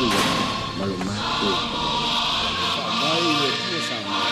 tulaga ma lo matou valaauina. Faavae i le Atua Samoa.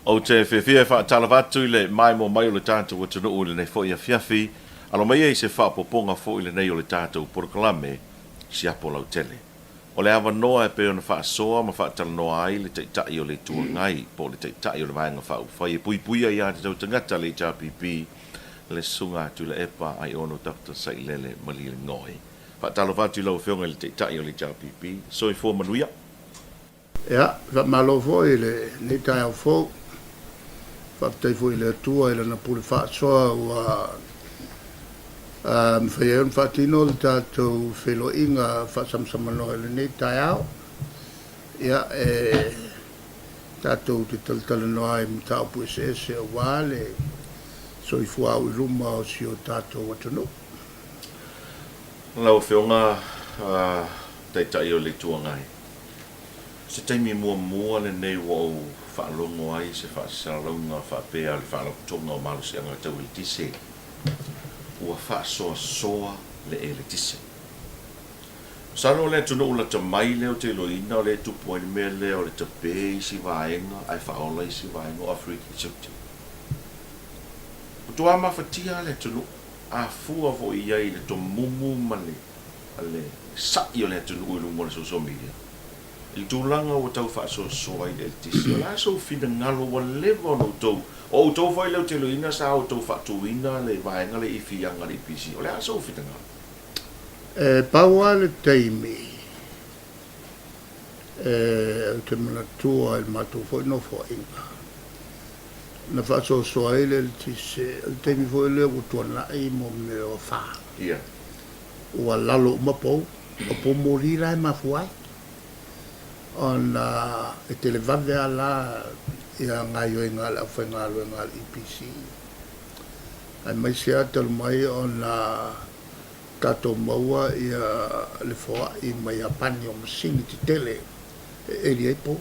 Ou te fiafia e faatalofa atu i le maimoa mai o le tatou atunuu i lenei foi afiafi, alo mai ai se faaopoopoga foi lenei o le tatou polokalame Siapo Lautele. O le avanoa e pei ona faasoa ma faatalanoa ai le Taitai o le Itu Agai po o le Taitai o le Vaega Faaupufai e Puipuia Ia Te Tau Tagata, le HRPP, le Susuga Tuilaepa Aiono Doctor Sailele Malielegaoi. Faatalofa atu i lau Afioga i le Taitai o le HRPP. Soifua manuia. Ia, faamalo foi i lenei taeao fou. Faafetai foi i le Atua i Lana pule faasoa ua mafai ai ona faatino le tatou feiloaiga faasamasamanoa i lenei taeao. Ia, e tatou te talatalanoa ai i mataupu eseese aua le soifua au i luma o si o tatou atunuu. Lau Afioga Taitai o le Itu Agai, o se taimi muamua lenei ua ou faalogo ai i se faasalalauga faapea a le Faalapotopotoga o Malosiaga Tau Eletise, ua faasoasoa le eletise. Masalo o le atunuu lata mai lea ou te iloaina o lea e tupu ai le mea lea o le tape isi vaega ae faaola isi vaega o Aferika i Saute. Matua mafatia lava le atunuu, a fua foi i ai i le tomumu ma le sa'i o le atunuu i luga o le social media i le tulaga ua tau faasoasoa ai le eletise. O le a sou finagalo ua leva ona outou, o outou foi lea ou te iloaina sa outou faatuina le vaega lea i Fiaga a le EPC, o le a sou finagalo? E pau lava le taimi ou te manatua i le matou foi nofoaiga na faasoasoa ai le eletise, o le taimi foi lea ua tuanai mo mea o afa. Ua lalo uma pou, o pou moli la e mafua ai ona e televave lava la ia gaioiga a le aufaigaluega a le EPC. Aemaise lava talu mai ona tatou maua ia le foai mai Iapani o masini tetele e eli ai pou.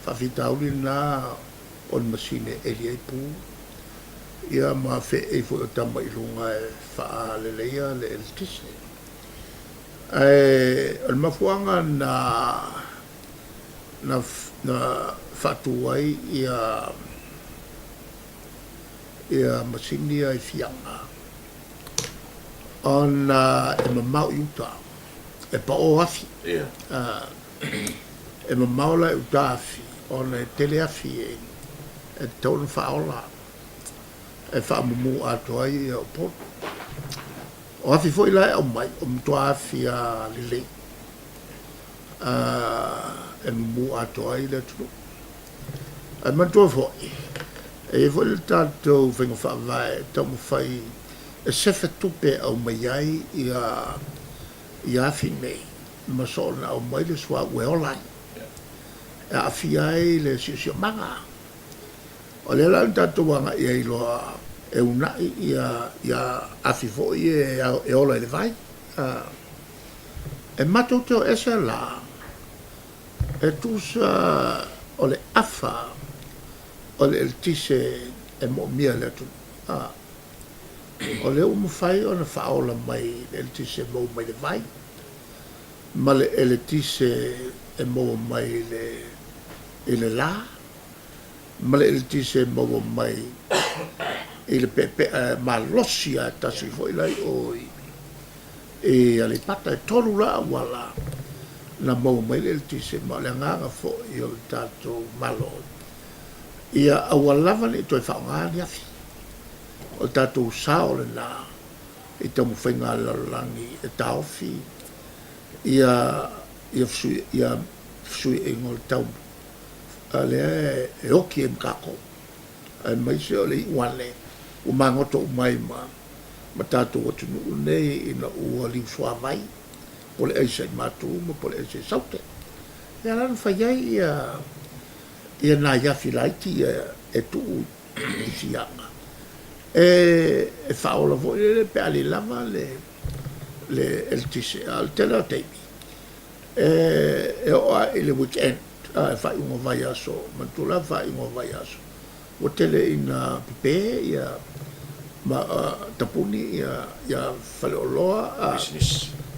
Faafitauli lena o le masini e eli ai pu, ia ma feei foi o tama i luga e faaleleia le eletise. Ae o le mafuaaga na na faatu ai ia ia masini ia i Fiaga, ona e mamao i uta, e pao afi. E mamao la i uta afi, ona e tele afi e tatau ona faaola, e faamumu atoa ai ia Upolu. O afi foi la e aumai, o matua afi lava lelei e mumu atoa ai le atunuu. Ae manatua foi, e i ai foi le tatou faiga faavae e taumafai e sefe tupe e aumai ai ia afi nei ma soona aumai le suauu e ola ai, e aafia ai le siosiomaga. O lea la na tatou agai ai loa e uunai ia afi foi e ola i le vai. E matou te o ese la E tusa o le afa o le eletise e moomia e le atunuu, a o lea ua mafai ona faaola mai le eletise e maua mai le vai ma le eletise e maua mai i le la ma le eletise e maua mai i le peepea malosi lava e tasi foi la i o i I Aleipata, e tolu la auala na maua mai le eletise, ma o le agaga foi o le tatou Malo ia aua lava ne i toe faaaoga ni afi. O le tatou sao lena i taumafaiga a le lalolagi e taofi ia fesuiaiga o le tau lea e oki ai ma tatou, aemaise o le iu ane ua magoto uma ai ma ma tatou atunuu nei ina ua liusuavai po o le aisa i Matu ma po o le aisa i Saute. Lea la na fai ai ia Ia nai afi laiti ia e tuu i fiaga e faaola foi lele pe a le lava le eletise. A o le tele o taimi e oo lava i le weekend, faaiuga o vaiaso, manatua la faaiuga o vaiaso, ua tele ina pepe ia ma tapuni ia faleoloa,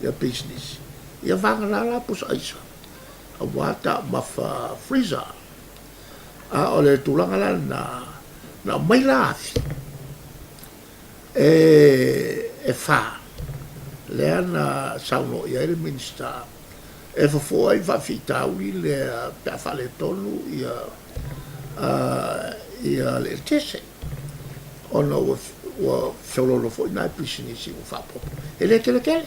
ia pisinisi, ia vagana la pusa aisa aua taumafa freezer. A o le tulaga la lena, na aumai la afi e fa lea na saunoa i ai le Minisita e fofo ai le faafitauli lea pe a faaletonu ia ia le eletise ona ua feoloolo foi nai pisinisi ua faaopoopo. E le tele tele.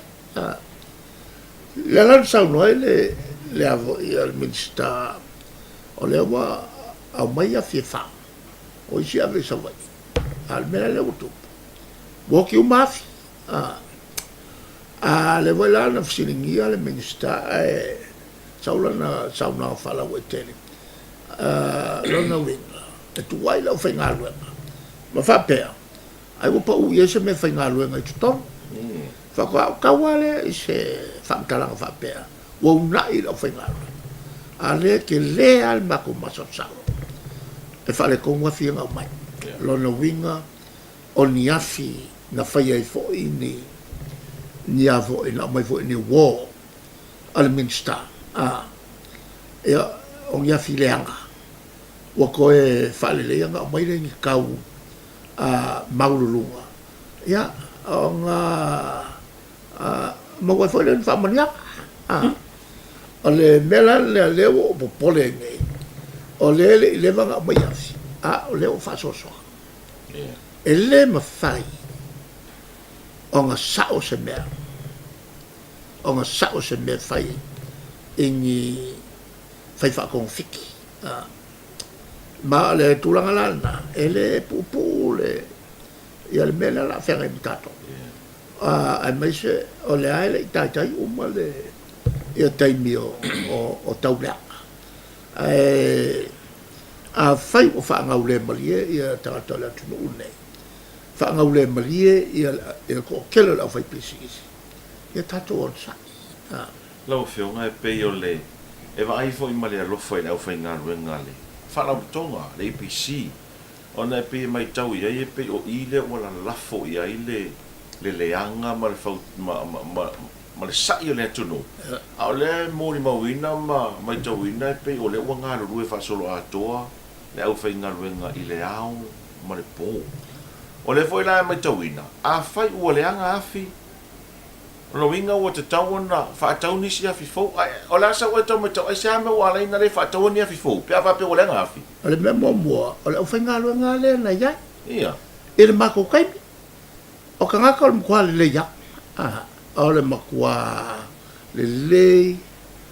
Lea la na saunoa ai le le a foi le Minisita o lea ua aumai afi e fa, o isi ave i Savaii. A o le mea la lea ua tupu, ua oti uma afi. A lea foi la na fesiligia le Minisita ae sau lana saunoaga faalauaitele, lona uiga e tuu ai le aufaigaluega ma faapea, ai ua pau i ai se meafaigaluega i totonu. Faatoa ou tau lava lea i se faamatalaga faapea, ua uunai le aufaigaluega, a o lea e tele lava le matou masalosalo e faaletonu afi ia na aumai. Lona uiga, o ni afi na fai ai foi ni, ni a foi, na aumai foi ni uo a le Minisita, a, ia, o ni afi leaga ua toe faaleleia ona aumai lea i ni tau maualuluga, ia, ona maua ai foi lea o ni faamanuiaga. O le mea la lea lea ua ou popole ai nei, o lea e le i leva ona aumai afi, a o lea ua faasoasoa. E le mafai ona sao se mea, ona sao se mea e fai i ni fai faatogafiti. Ma o le tulaga la lena, e le puupuu le, ia le mea lea o le a feagai ma tatou. Aemaise o lea e le i taitai uma le, ia taimi o, o, o tauleaga. Ae afai ua faagaulemalie ia tagata o le atunuu lenei, faagaulemalie ia le toatele o le aufaipisinisi, ia tatou onosai. Lau Afioga, e pei o le e vaai foi ma le alofa i le aufaigaluega a le Faalapotopotoga, le EPC, ona e pei e matau i ai e pei o i lea ua lalafo i ai le le leaga ma le fau ma ma ma ma le sa'i o le atunuu, a o lea e molimauina ma matauina e pei o lea ua galulue faasoloatoa le aufaigaluega i le ao ma le po. O lea foi la e matauina, afai ua leaga afi, O lona uiga ua tatau ona faatau nisi afi fou. Ae o le a sau ai tau matau, aisea mea ua ala ai ona le faataua ni afi fou pe a faapea ua leaga afi? O le mea muamua, o le aufaigaluega lava lea na i ai i le matou taimi. O tagata o le matua lelei lava. O le matua lelei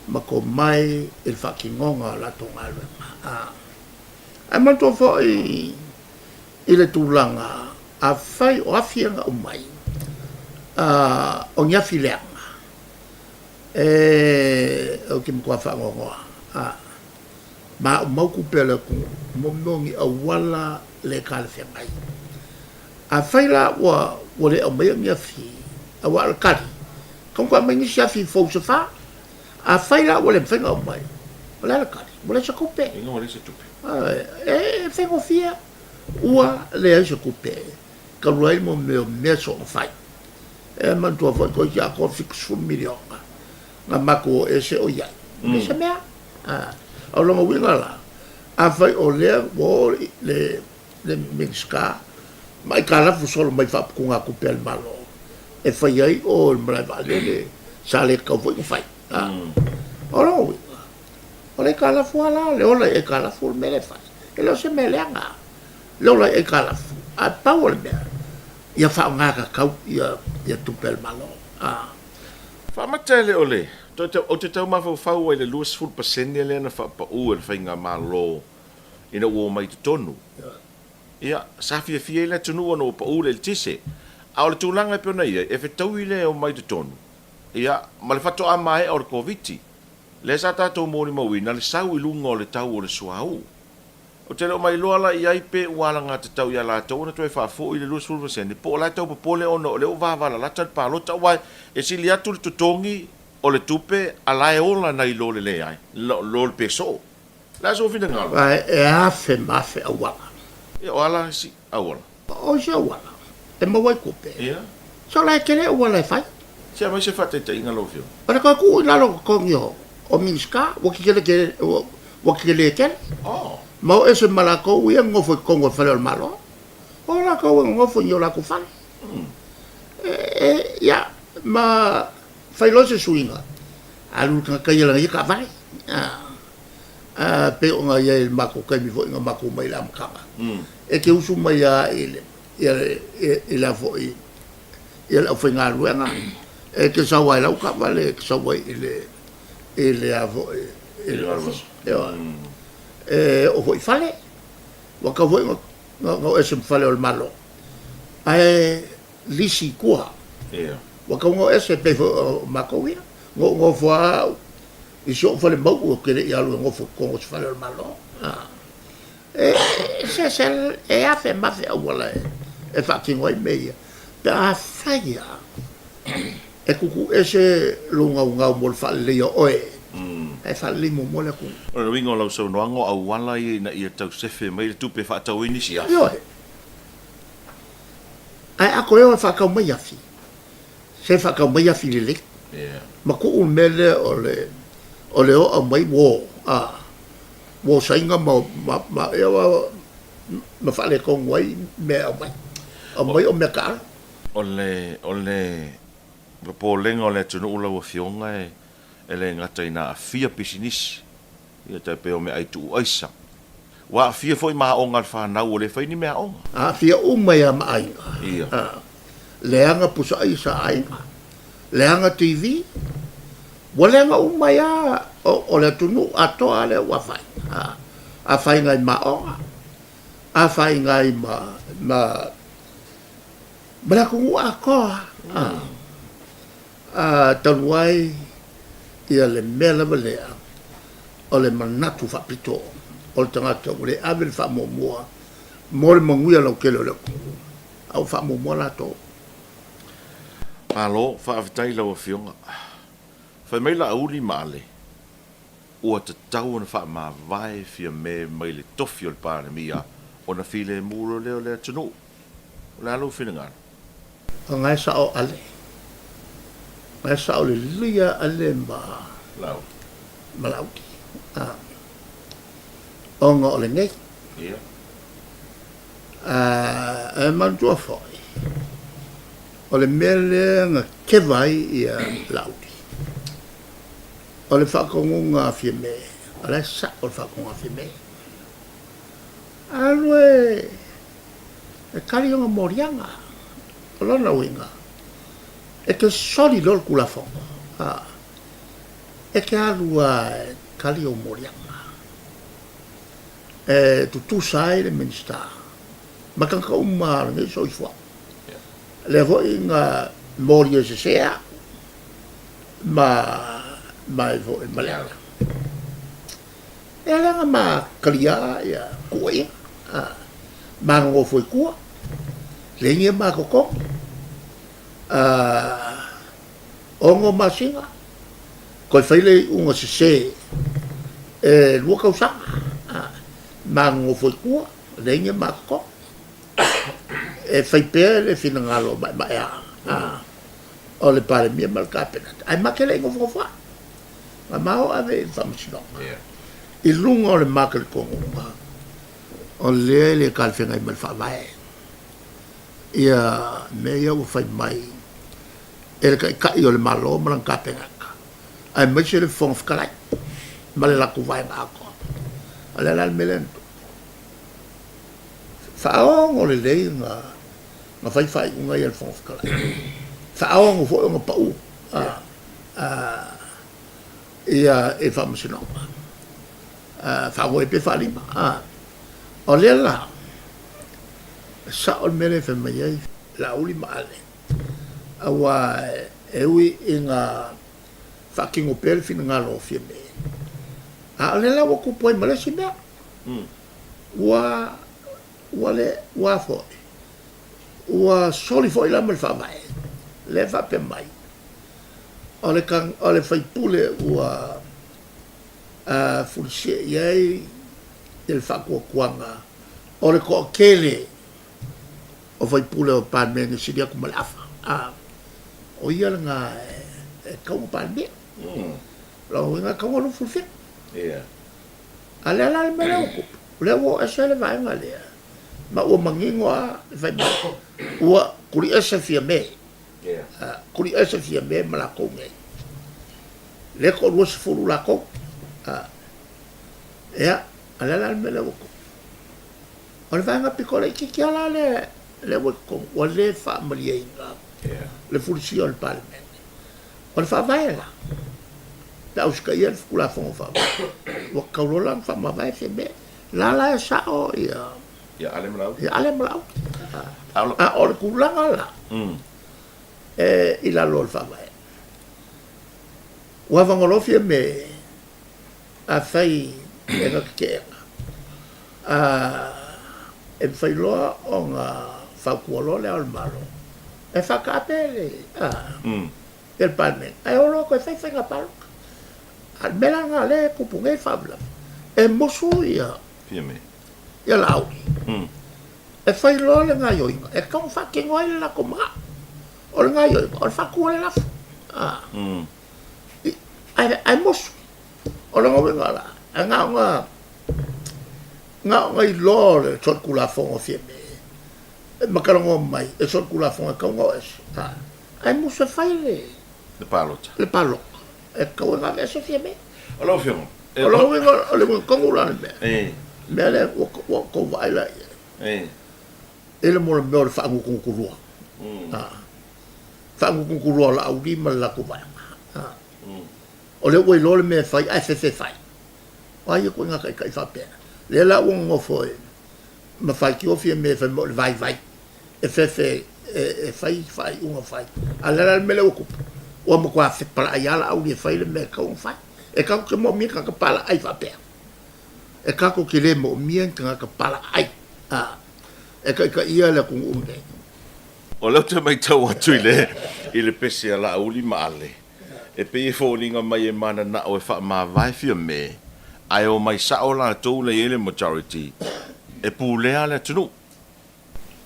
ma tomai i le faatinoga o latou galuega. Ae manatua foi i le tulaga, afai o afi ia na aumai, o ni afi leaga, e, ou te matua faanoanoa, maumau tupe a le atunuu, mo mea o ni auala le talafeagai. Afai la ua le aumaia ni afi, aua o le tali, tatau ona toe aumai nisi afi fou se fa. Afai la ua le mafai ona aumai, o le a le tali? Ua leai se tupe. Ua leai se tupe. E faigofie, ua leai se tupe talu ai mo mea o mea soona fai. E manatua foi toeitiiti atoa 70 miliona na matou o ese o i ai. E leai se mea. O lona uiga la, afai o lea ua o le Minisita ma aitalafu solo mai faaputugatupe a le Malo e fai ai o le malae vaalele sa le tatau foi ona fai. O lona uiga, o le aitalafu lava la, le ola i aitalafu le mea lea e fai. E le o se mea leaga le ola i aitalafu, ae pau o le mea, ia faaaoga tatau ia tupe a le Malo. Faamata e le o le, ou te tau mafaufau ai i le 20% lea na faapau e le Faigamalo ina ua omai i totonu. Ia, sa fiafia ai le atunuu ona ua pau le eletise. A o le tulaga e pei ona i ai, e fetaui le omai i totonu, ia, ma le faatoa maea o le Koviti. Lea sa tatou molimauina le sau i luga o le tau o le suauu. Ou te le o mailoa la i ai pe ua alagatatau ia latou ona toe faafoi le 20% po o la e tau popole ona o lea ua vavalalata le palota aua e sili atu le totogi o le tupe a la e ola nai lo le leai, lo le pe soo. O le a sou finagalo? Aua e afe ma afe auala. Ia, o a la isi auala? O isi auala e maua ai tupe. Ia. So la e tele auala e fai. Se aumai se faataitaiga lau Afioga. O le toe tuu i lalo o totogi o Minisita ua tetele tele, ua tetele tele. Oh. Ma o ese ma latou ia e nonofo i totonu o le fale o le Malo. O latou e nonofo i o latou fale. E, ia, ma fai loa se suiga, alu le tagata ia i lana ia taavale. A, pei ona i ai i le matou taimi foi na matou omai i le amataga, e te usu mai lava i le, i le a foi, i le aufaigaluega, e te sau lava i lau taavale, e te sau ai i le, i le a foi, i le ofisa. Ioe. E oo foi i fale, ua tatau foi ona o ese ma fale o le Malo, ae lisi i tua. Ua tatau ona o ese pei foi o matou ia. Na ou nofo lava au i si ou fale mau'u ou te le i alu e nofo i totonu o se fale o le Malo. E se se e afe ma afe auala e faatino ai mea ia. Pe afai lava e tuutuu ese lou gaugau mo le faaleleia o oe, ae faalelei muamua le atunuu. O le uiga o lau saunoaga, o auala ia ina ia tau sefe mai le tupe e faatau ai nisi afi. Ioe. Ae a toe o e faatau mai afi, se faatau mai afi lelei. Ma tuu le mea lea o le o le o aumai uo, a, uo Saina ma, ma, ma, ia, ma faaletonu ai mea e aumai. Aumai o mea taaalo. O le, o le popolega o le atunuu lau Afioga e, e le gata ina aafia pisinisi, ia tai pei o meaai tuu aisa. Ua aafia foi ma aoga a le fanau ua le fai ni meaaoga. Aafia uma ia ma aiga. Ia. Leaga pusa aisa a aiga, leaga TV, ua leaga uma ai lava o le atunuu atoa lea ua afaina. Afaina ai ma aoga, afaina ai ma, ma, ma le atunuu atoa. Talu ai ia le mea lava lea o le manatu faapito o le tagata ua le ave le faamuamua mo le manuia lautele o le atunuu, a ua faamuamua latou. Malo, faafetai i lau Afioga. Fai mai Laauli ma Ale, ua tatau ona faamavae Fiame mai le tofi o le Palemia ona filemu loa lea o le atunuu. O le a lou finagalo? O na e sao Ale. Na e sao lelei a Ale ma Laauli. Ma Laauli. Ona o lenei. Ia. E manatua foi, o le mea lea na keva ai ia Laauli, o le faatonuga a Fiame, o la e sao le faatonuga a Fiame. Alu e e kali ona moliaga. O lona uiga, e te soli loa le Tulafono, a, e te alu lava e kali ou moliaga. E tutusa ai le Minisita ma tagata uma o lenei soifuaga. Lea foi na moli e sese au ma ma ai foi ma Leala. Ia leaga ma kaliā ia kuaiga, a, ma nonofo i tua, leai ni ma totogi. A, ono masina, toe fai le iuga sese e lua tausaga, a, ma nonofo i tua, leai ni ma totogi. E fai pea le finagalo maemaea, a, o le Palemia ma le Kapeneta, ae ma te le i nofonofo ai. Na ma o ave i le faamasinoga i luga o le ma talitonuga o lea e le talafeagai ma le Faavae ia mea ia ua fai mai e le Taitai o le Malo ma lana Kapeneta aemaise le Fofoga Fetalai ma le latou vaega atoa. O le a la le mea lea na tupu? Faaogo lelei na fai faaiuga ia a le Fofoga Fetalai. Faaogo foi ona pau. Ia i le faamasinoga, faamoe pe faalima. O lea la, e sao le mea lea e fai mai ai Laauli ma Ale, aua e ui ina faatino pea le finagalo o Fiame, a o lea la ua tupu ai ma le isi mea. Ua, ua le, ua foi, ua soli foi la ma le Faavae, lea e faapea mai, o le, o le faipule ua fulisia i ai le faatuatuaga o le toatele o faipule o Palemene sili atu ma le afa, a, o ia lena e tatau ona Palemia. Lona uiga e tatau ona 27. A lea la le mea lea ua tupu, o lea ua oo ese le vaega lea, ma ua manino lava le fai mai, ua tuliese Fiame, tuliese Fiame ma latou nei. Lea e toa-20 latou. Ia, a lea la le mea lea ua tupu. O le vaega pito laitiiti lava la lea, lea ua i totonu, ua le faamalieina le fulisia o le Palemene. O le Faavae la, pe a usitaia le Tulafono Faavae, ua tatau loa la ona faamavae Fiame. La la e sao ia Ia Ale ma Laauli. Ia Ale ma Laauli. A o le tulaga la, e i lalo o le Faavae, ua avanoa loa Fiame afai e na te teena, a e mafai loa ona fautua loa Le Ao o le Malo e faataape le le Palemene ae o loa toe fai faiga palota. A o le mea la lena o lea e tupu nei le faalavelave, e musu ia Fiame. Ia Laauli e fai loa le gaoioiga e tatau ona faatino ai le latou manao. O le gaoioiga o le faatu o le lafo. Ae musu. O lona uiga la, e na ona, na ona iloa o le solitulafono Fiame ma talanoa mai e solitulafono e tatau ona o ese, ae musu e fai le, Le palota. Le palota. E tatau ona aveese Fiame. O lau Afioga, e. O lona uiga, o le uiga tonu la o le mea, mea lea ua outou vaai la i ai, i le mea o le faagutugutu-lua. Faagutugutu-lua o Laauli ma le latou vaega. O lea ua iloa le mea e fai ae fefe e fai. O ai ia ituaiga taitai faapea? Lea la ua nonofo e ma faitio Fiame fai mai o le vaivai e fefe e fai faaiuga fai. A o le a la le mea lea ua tupu? Ua matua fepalaai lava Laauli e fai le mea e tatau ona fai. E tatou te moomia ni tagata palaai faapea. E tatou te le moomia ni tagata palaai e taitaia le atunuu lenei. O lea ou te matau atu i le pese a Laauli ma Ale, e pei e foliga mai e mananao e faamavae Fiame, ae omai sao latou la e i ai le majority e pulea le atunuu.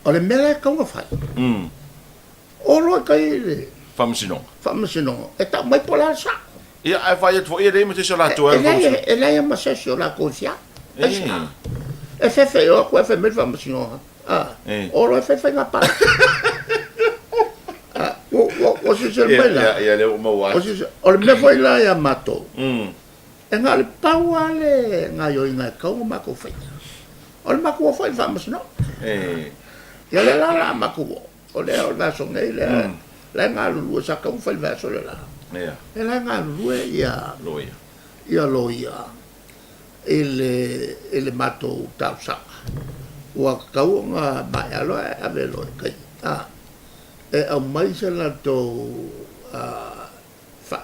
O le mea la e tatau ona fai, o loa i tai i le Faamasinoga. Faamasinoga e tau mai po o le a le sao. Ia, ae vaai atu foi e leai ma se isi o latou e alu i Faamasinoga. E leai ma se isi o latou e fia. Aisea? E fefe e o atu ae fai mai le Faamasinoga. O loa e fai faiga palota. Ua silasila mai la? Ia, lea ua maua atu. O le mea foi la ia matou, e na o le pau lava le gaoioiga e tatau ona matou faia, o le matou o foi i le Faamasinoga. Ia lea la o le a matou o, o lea o le vaiaso nei lea la e galulue, sa tatau ona fai i le vaiaso le la. Lea la e galulue ia loia i le, i le matou talosaga, ua tatau ona maea loa ae ave loa i tai, a, e aumai se latou, a, fa,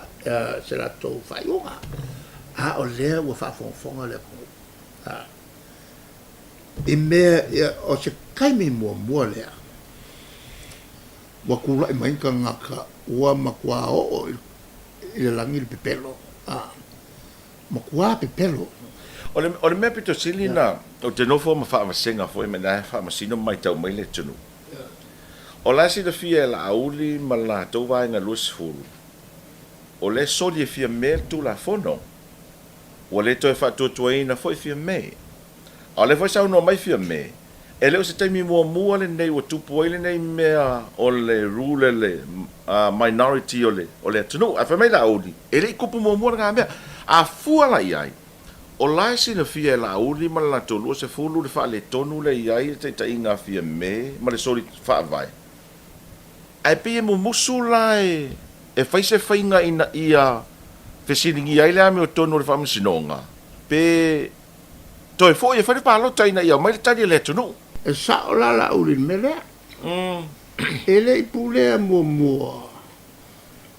se latou faaiuga. A o lea ua faafogafoga le atunuu, a, i mea, ia, o se taimi muamua lea ua tulai mai ni tagata ua matua oo i le lagi le pepelo, a. Matua pepelo. O le, o le mea pito sili na, ou te nofo ma faavasega foi ma ina e faamasino ma maitau mai le atunuu. O la e silafia e Laauli ma le latou vaega 20, o lea e soli e Fiame le Tulafono. Ua le toe faatuatuaina foi Fiame. A o lea foi e saunoa mai Fiame, e le o se taimi muamua lenei ua tupu ai lenei mea o le rule a le minority o le o le atunuu. Ae fai mai Laauli, e le i tupu muamua lena mea. A fua la i ai, o la e silafia e Laauli ma le latou 20 le faaletonu lea e i ai le taitaiga a Fiame ma le soli faavae. Ae pei e mumusu la e fai se faiga ina ia fesiligia ai le amiotonu o le Faamasinoga, pe toe foi e fai le palota ina ia aumai le tali a le atunuu. E sao la Laauli i le mea lea. E le i pulea muamua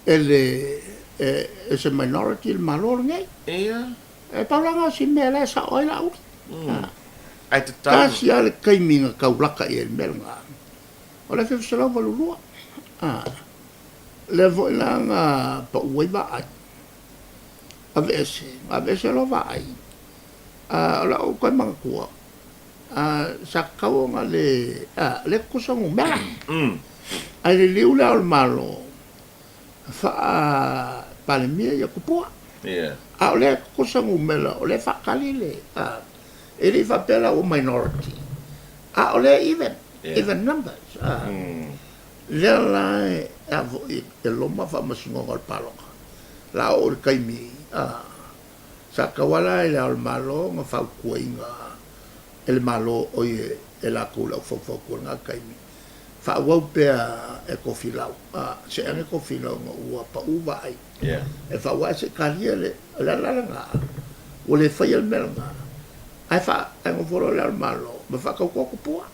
e le e se minority le Malo lenei. Ia. E pau la na o si mea la e sao ai Laauli. Ae tatau. Tasi lava le taimi na taulaka i ai le mea lena, o le 1982. A, lea foi la na pau ai vaai, aveese, na aveese loa vaai. A, o lau toe manatua, a, sa tatau ona le, a, le tutusa numera. Ae liliu Le Ao o le Malo, faa-Palemia ia Tupua. A o lea e tutusa numera, o lea e faatali le, a, e le i faapea la ua minority, a o lea e even, even numbers, a. Lea la e, a foi, e loma faamasinoga o le palota, la oo i le taimi, a, sa tatau lava la i Le Ao o le Malo ona fautuaina e le Malo, oi e latou le au faufautua i lena taimi, Faaauau pea e Tofilau, a, se ane Tofilau ina ua pau vaai. E faaauau ae se i talia le, o le ala lena, ua le faia le mea lena, ae faa, ae nofo loa le Ao o le Malo ma faatauto Tupua.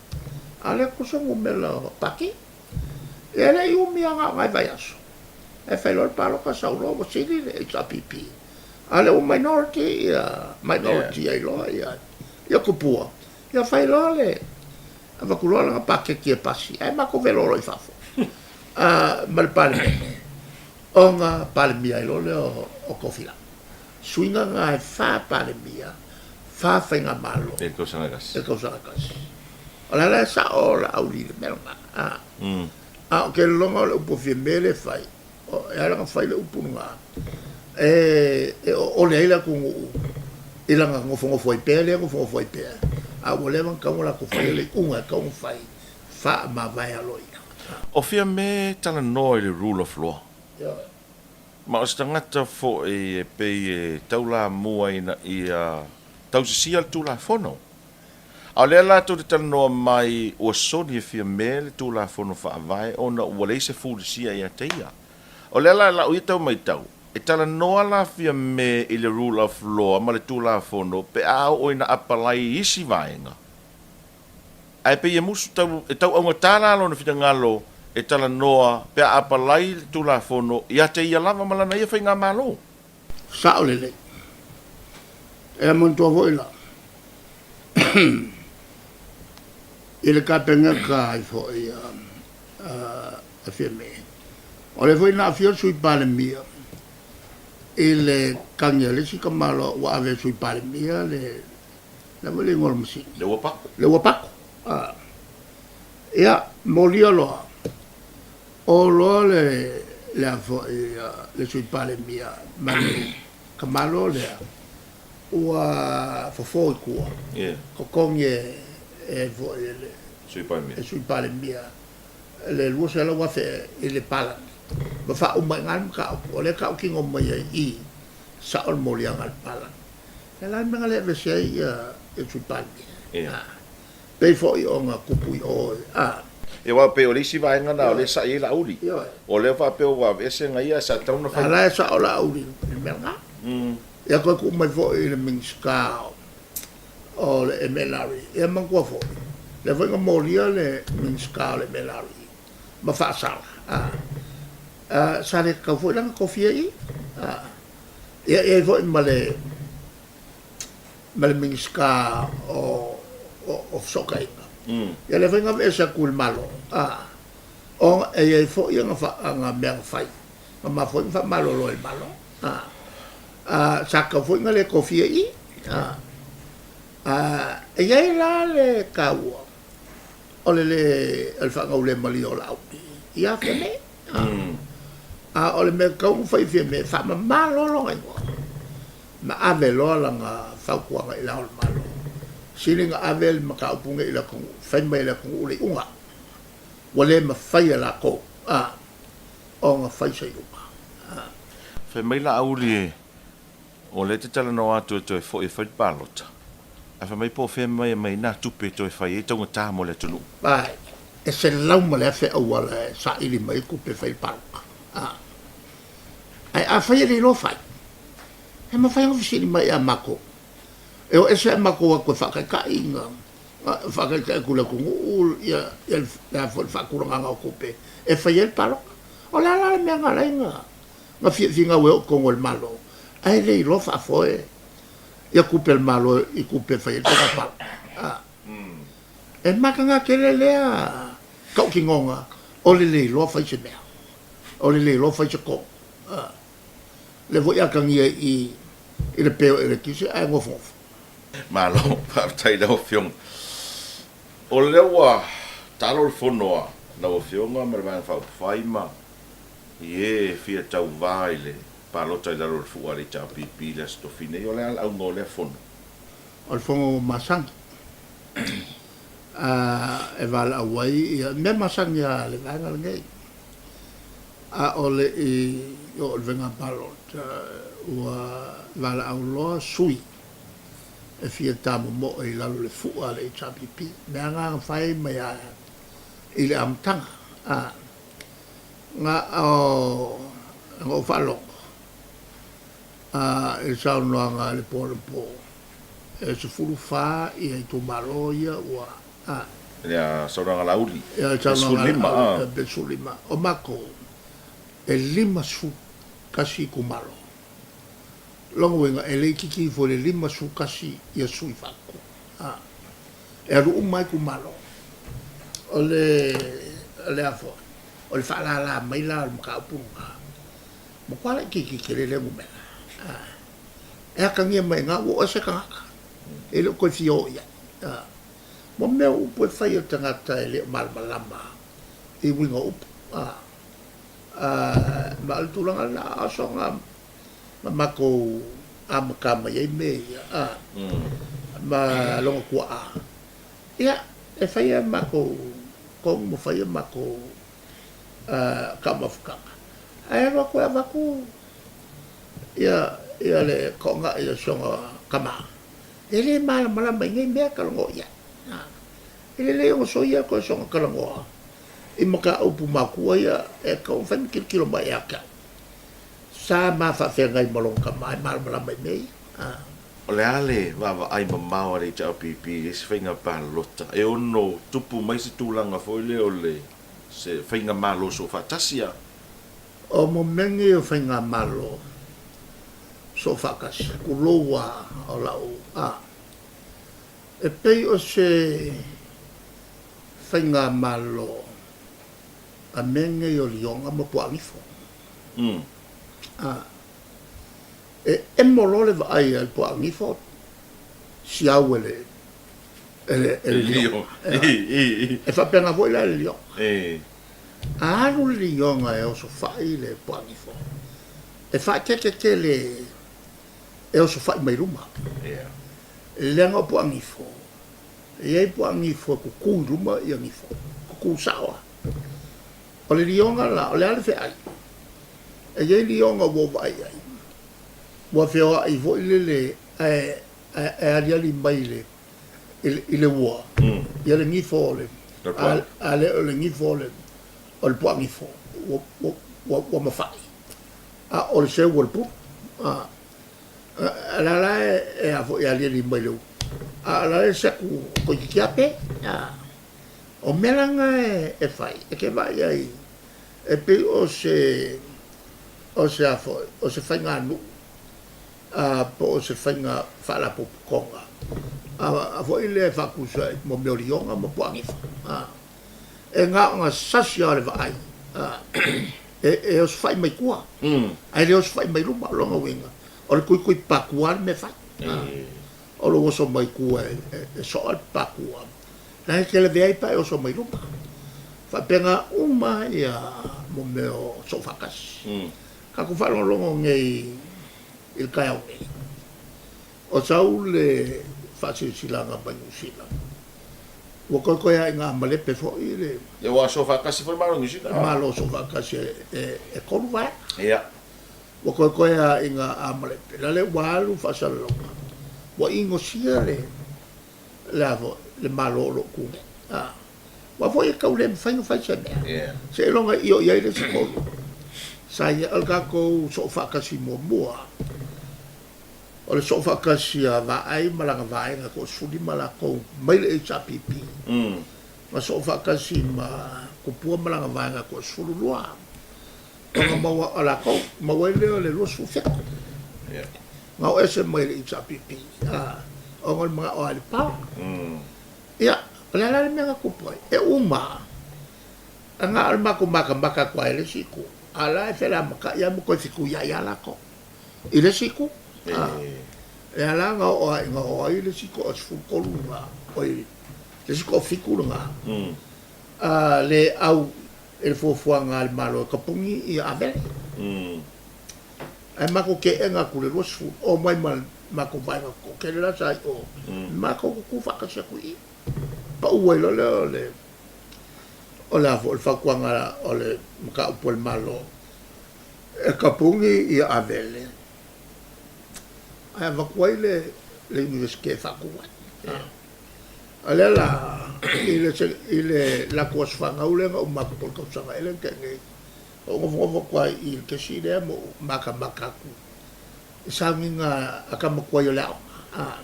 A o lea tusa numera o Pati. Ia e le i umi lava na o nai vaiaso, ae fai loa le palota sau loa ua sili le HRPP. A o lea ua minority ia, minority ai loa ia, ia Tupua. Ia fai loa le avatu loa lana paketi e pasi ae matou velo loa i fafo ma le Palemene ona Palemia ai loa lea o Tofilau. Suiga na e fa Palemia, fa Faigamalo i le tausaga e tasi. I le tausaga e tasi. O le ala e sao o Laauli i le mea lena. A o ke lologa o le upu o Fiame lea e fai, E ala ona fai le upu lena, e oole ai le atunuu i lana nofonofo ai pea lea nofonofo ai pea, a ua leva ona tatau ona latou faia le iuga e tatau ona fai, faamavae aloaia. O Fiame e talanoa i le rule of law. Ma o se tagata foi e pei e taulamua ina ia tausisia le Tulafono. A o lea latou te talanoa mai ua soli e Fiame le Tulafono Faavae ona ua leai se fulisia ia te ia. O lea la lau ia tau maitau, e talanoa la Fiame i le rule of law ma le Tulafono pe a oo ina apalai i isi vaega. Ae pei e musu tau, e tau augata la lona finagalo e talanoa pe a apalai le Tulafono ia te ia lava ma lana ia faigamalo. Sao lelei. E manatua foi la, i le Kapeneta ai foi a Fiame, o lea foi na aafia le Sui Palemia i le tagi a le isi tamaloa ua ave e le Sui Palemia le le a foi le igoa o le masini? Le ua pako. Le ua pako. Ia, molia loa, o loa le le a foi le Sui Palemia ma le tamaloa lea, ua fofo i tua, totogi e foi e le Sui Palemia le 200,000 i le palagi, ma faauma ai i ina le mataupu. O lea e tautino mai ai i i, sao le moliaga a le palagi. O le a le mea na le aveese ai le Sui Palemia? Pei foi ona tupu i o, a. Ia, aua pei o le isi vaega lena o lea e sa'i ai Laauli. O lea faapea ua aveese na ia sa tatau ona fai. A la e sa'o Laauli i le mea lena. Ia toe tuu mai foi i le Minisita o le MNRE. Ia manatua foi, lea foi na molia le Minisita o le MNRE ma faasala, a, sa le tatau foi la ona tofia i i. Ia, e i ai foi ma le ma le Minisita o Fesootaiga. Ia lea foi na aveese atu i le Malo, a, ona e i ai foi ana mea na fai, na mafua ai ona faamalolo e le Malo. A, a, sa tatau foi ona le tofia i i. A, a, e i ai la le taua o le le, o le faagaulemalie o Laauli ia Fiame. A, a o le mea tatau ona fai e Fiame, faamama loa lona igoa. Ma ave loa lana fautuaga i Le Ao o le Malo, sili na ave le mataupu nei i le atunuu, fai mai e le atunuu le iuga. Ua le mafai e latou a ona fai se iuga. A. Fai mai Laauli e, o lea e te talanoa atu e toe foi e fai le palota, ae fai mai po o fea mai e aumai na tupe e toe fai ai taugata mo le atunuu. Ae, e 101,000 auala e saili mai ai tupe e fai le palota. A. Ae afai e le iloa fai, e mafai ona fesili mai ia matou. E o ese a matou o atu e faataitai ina faataitai atu i le atunuu ia le a foi le faatulagaga o tupe e fai ai le palota. O le a la le mea na ala ai ona finau e oo i totonu o le Malo ae le iloa faafoe ia tupe a le Malo i tupe e fai ai le faiga palota. E mataga tele lea tautinoga o le le iloa fai se mea, o le le iloa fai se tonu. Lea foi e atagia i i le pe o eletise ae nofonofo. Malo, faafetai i lau Afioga. O lea ua talo le fono a lau Afioga ma le Vaega Faaupufai ma i e e fia tauva i le palota i lalo o le fua a le HRPP i le Aso Tofi nei. O le a le auga o lea fono? O le fono masani e valaau ai ia mea masani a le vaega lenei. A o le i oo i le faiga palota, ua valaau loa sui e fia tamomoe i lalo o le fua a le HRPP. Mea lava na fai mai lava i le amataga, a, na o, na ou faalogo i le saunoaga a le po anapo, e 14 ia itumalo ia ua, a. Ia saunoaga Laauli, Ia pe saunoaga 15, a. Laauli, pe 15. O matou, e 51 itumalo. Lona uiga, e le itiiti ifo i le 51 ia sui faatu. A. E alu uma lava itumalo. O le, o le a foi, o le faalala mai la o le mataupu lena, matua laitiiti tele lea numera. A. E atagia mai i ina ua oo ese tagata, e le o toe fia oo i ai. A. Mo mea o upu e fai e le tagata e le o malamalama i uiga o upu. A. A, ma o le tulaga lena, a o soga na matou amata mai ai mea ia, a, ma lona tuaa, ia, e fai a matou tonu ma fai a matou taumafataga, ae alu atu e avatu ia, ia le toonai o si ona tama, e le malamalama i nei mea, talanoa i ai. A, e lelei ona soia toe soona talanoa i mataupu matua ia e tatau ona fai ma tilotilo mai ia te au. Sa ma faafeagai ma lona tama e malamalama i mea ia. A. O le a le vaavaai mamao a le HRPP i isi faiga palota e ono tupu mai se tulaga foi lea o le se faigamalo soofaatasi a? O mo mea nei o faigamalo soofaatasi, tulou a o lau a, e pei o se faigamalo a mea nei o lioga ma puaagifo. A, e emo loa le vaai a le puaagifo siau e le e le e le lio. E faapena foi la le lioga. A alu le lioga e osofai le puaagifo, e faaeteete tele e osofai mai luma. Leaga o puaagifo, e i ai puaagifo e tutu i luma ia gifo, tutu sao lava. O le lioga la, o le a le feai? E i ai lioga ua ou vaai i ai, ua feoai foi lele ae, ae aliali mai i le, i le ua, ia le gifo o le, a le o le gifo o le, o le puaagifo, ua, ua, ua, ua mafai, a o le seu o le pulu. A, a la la e, e a foi e aliali mai le ua, a o la e seku toeitiiti lava pe. A. O mea la na e fai, e te vaai ai, e pei o se, o se a foi, o se faiganuu, a, po o se faiga faalapotopotoga, a, foi lea e faatusa i mo mea o lioga ma puaagifa, a. E na ona sasi lava o le vaai, a, e, e osofai mai tua, ae le osofai mai luma. O lona uiga, o le tuitui patua le mea e fai, a. O lou oso mai tua e, e, e soa le patua, la e te lavea ai pe a e oso mai luma. Faapena uma ia mo mea o soofaatasi. Tatou faalogologo nei i le taeao nei, o sau le faasilasilaga mai Niu Sila, ua toe toe lava ina malepe foi le. Ia ua soofaatasi foi Malo o Niu Sila. Malo soofaatasi e tolu vaega. Ia. Ua toe toe lava ina malepe, la le ua alu faasalalauga, ua inosia le. le a foi, le Malo o lo o tu nei. A, aua foi e tau le mafai ona fai se mea, seiloga e io i ai le isi tolu. Sa ia, o le tatou soofaatasi muamua, o le soofaatasi a Vaai ma lana vaega e toa-15 latou mai le HRPP, na soofaatasi ma Tupua ma lana vaega e toa-12. Ona maua a latou, maua ai lea o le 27. Na o ese mai le HRPP, ona o le manao lava i le power. Ia, O le a la le mea na tupu ai? E uma a na o le matou matamata atu lava i le isi itu, a o la e felamata'i lava ma toe fetuia'i lava latou i le isi itu. A, lea la na oo ai, na oo ai le isi toa-13 lena, oi, le isi toafitu lena, a le au i le fuafuaga a le Malo e tapuni ia Avele. Ae matou teena atu i le 20, omai ma le matou vaega toatele la sa i o, matou tutu faatasi atu i i. Pau ai loa lea o le o le a foi o le fautuaga o le mataupu a le Malo e tapuni ia Avele ae avatu ai le le Iunivesite e faatu ai. A lea la i le i le latou aso fanau lea na uma atu po o le tausaga ea lea na tea nei, ou nofonofo atu ai i le kesi lea ma ou matamata atu i sauniga a tama tuai o le aoga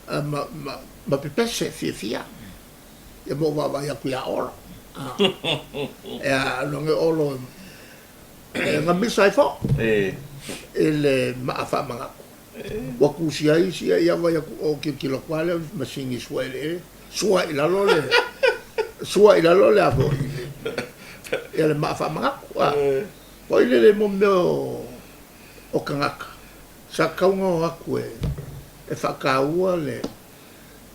a ma ma ma pepese fiafia ia ma ou vaavaai atu ia Olo a ea alu Olo e na misa ai fo i le maa faamanatu ua tusi ai isi ia vaai atu o tilotilo atu lava lea masini sua eleele sua i lalo le sua i lalo le a foi ia le maa faamanatu a foi lele mo mea o tagata sa tatau ona o atu e faataua le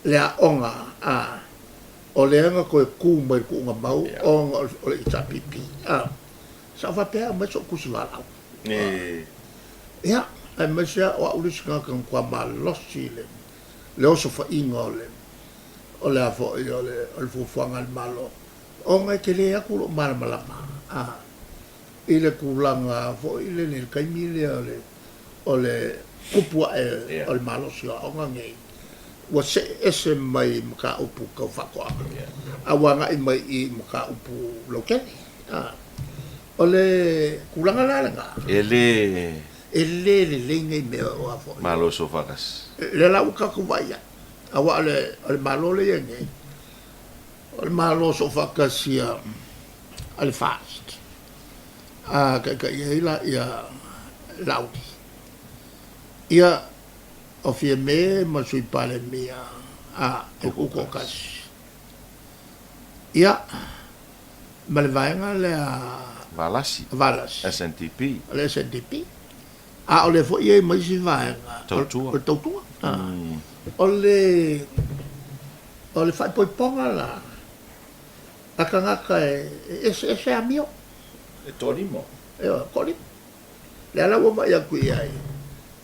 le aoga a o lea na toe tu mai le tuuga mau ona o le HRPP a sa ou faapea e aumai so'u tusi valaau ia aemaise a o a'u le isi tagata na matua malosi le le osofaiga o le o le a foi o le o le fuafuaga a le Malo ona e tele atu lo'u malamalama a i le tulaga foi lele i le taimi lea o le o le tupu ae o le malosi o aoga nei, ua see ese mai mataupu tau faatoaga, a ua agai mai i mataupu lautele. O le tulaga la lena. E le. E le lelei nei mea o a foi. Malo soofaatasi. Lea la ua tatou vaai ai, aua o le, o le Malo lea e i ai nei, o le Malo soofaatasi a le FAST. A taitai ai la ia Laauli, ia o Fiame ma le Sui Palemia a e tutoatasi, ia ma le vaega lea Valasi, Valasi, SNDP. O le SNDP. A o lea foi e i ai ma isi vaega Tautua. O le Tautua. O le o le faaipoipoga la a tagata e eseese amio. E toalima. Ioe, toalima. Lea la ua vaai atu i ai,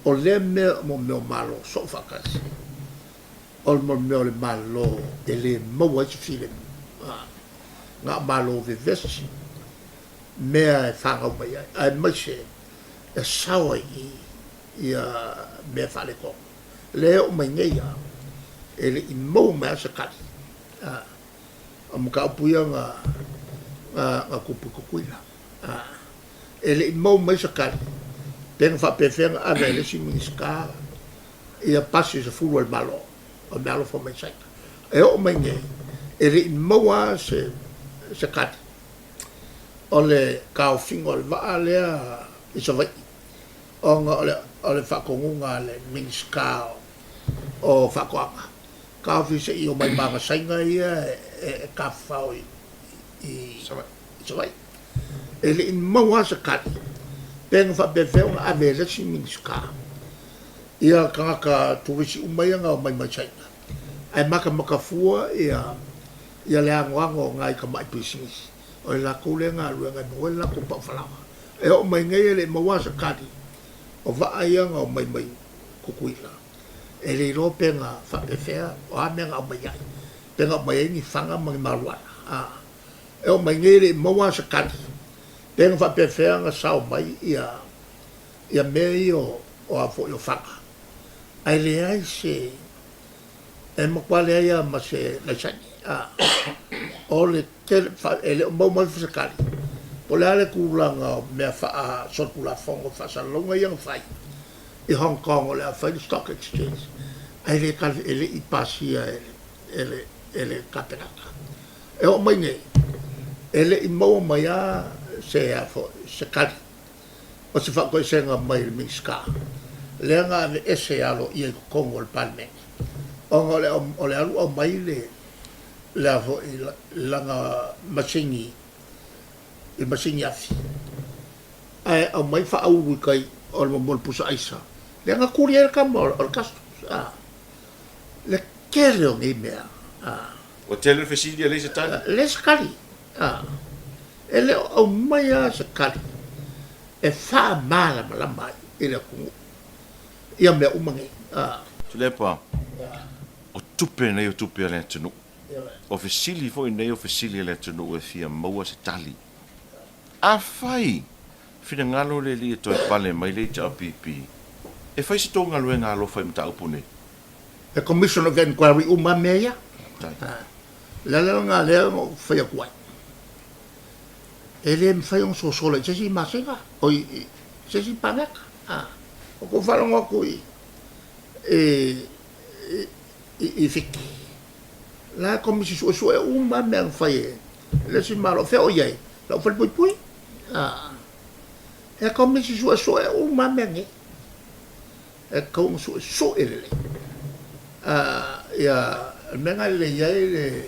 o lea mea mo mea o Malo soo faatasi, o le mea o le Malo e le maua ai se filemu. Na o Malo vevesi mea e fanau mai ai, aemaise e sao ai i ia mea faaletonu. Lea e oo mai nei lava, e le i maua mai lava se tali. O mataupu ia na na tupu i Tutuila. E le i maua mai se tali pe na faapefea na ave e le isi Minisita ia pasi 10 a le Malo o meaalofa mai Saina. E oo mai nei, e le i maua lava se se tali o le taofiga o le vaa lea i Savaii ona o le o le faatonuga a le Minisita o Faatoaga Taofi se i omai ma ana Saina ia e tafafao i Savaii. E le i maua lava se tali pe na faapefea ona ave e le isi Minisita ia tagata turisi uma ia na omai mai Saina ae matamata fua ia le anoano o nai tamai pisinisi. O le latou lea galuega e maua ai le latou pau falaoa. E oo mai nei e le i maua lava se tali o vaa ia na omai mai Tutuila. E le iloa pe na faapefea, o a mea na aumai ai, pe na aumai ai ni fana ma ni maluana. A, e oo mai nei e le i maua lava se tali, pe na faapefea na sao mai ia, ia mea ia o, o a foi o fana. Ae leai se, e matua leai lava ma se laisani. A, o le tele, e le o maua mai se tali, po o le a le tulaga o mea faasolitulafono, faasalalauga ia na fai, i Hong Kong o le a fai le stock exchange ae le tali e le i pasia e le e le e le Kapenata. E oo mai nei e le i maua mai a se a foi se tali o se faatoesega mai le Minisita lea na aveese aloaia i totonu o le Palemene ona o le o le alu aumai le le a foi lana masini i masini afi ae aumai faaulu i tai o le mo le pusa aisa lea na tuli ai le tama o le customs a le tele o nei mea a. Ua tele le fesili e leai se tali. Leai se tali a e le o aumai lava se tali e faamalamalama ai i le atunuu ia mea uma nei a. Tuilaepa, o tupe nei o tupe a le atunuu. O fesili foi nei o fesili a le atunuu e fia maua se tali. Afai finagalo le Alii e toe pale mai le HRPP, e fai se tou galuega alofa i mataupu nei? E Commission of Enquiry uma mea ia. O le ala lena lea na ou fai atu ai, e le mafai ona sosola i se isi masina, oi, i se isi palota. Ua tou faalogo atu i, i Fiti, la e Komisi Suesue uma lava mea na fai e le isi Malo. Fea o i ai lau falepuipui? E Komisi Suesue uma lava mea nei. E tatau ona suesue lelei. Ia, o le mea lena e lelei ai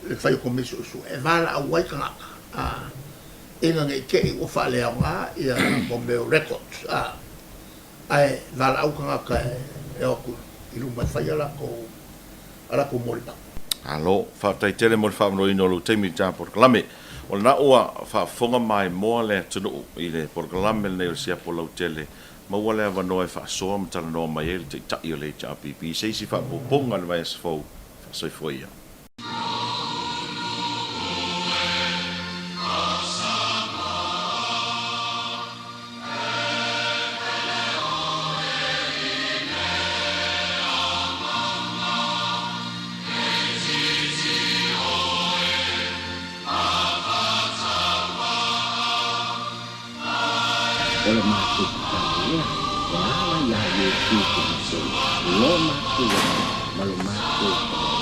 le fai o Komisi Suesue, e valaau ai tagata, ina ne i te i ua faaleaoga ia mea o records. Ae valaau tagata e o atu i luma e fai a latou a latou molimau. Malo, faafetai tele mo le faamonoina o lou taimi i le ta polokalame. O lena ua faafofoga maimoa le atunuu i le polokalame lenei o le Siapo Lautele. Maua le avanoa e faasoa ma talanoa mai ai le Taitai o le HRPP i se isi faaopoopoga i le vaiaso fou. Faasoifua ia. O le matou tatalo lea e ala iā Iesu Keriso lo matou Alii ma lo matou Faavae.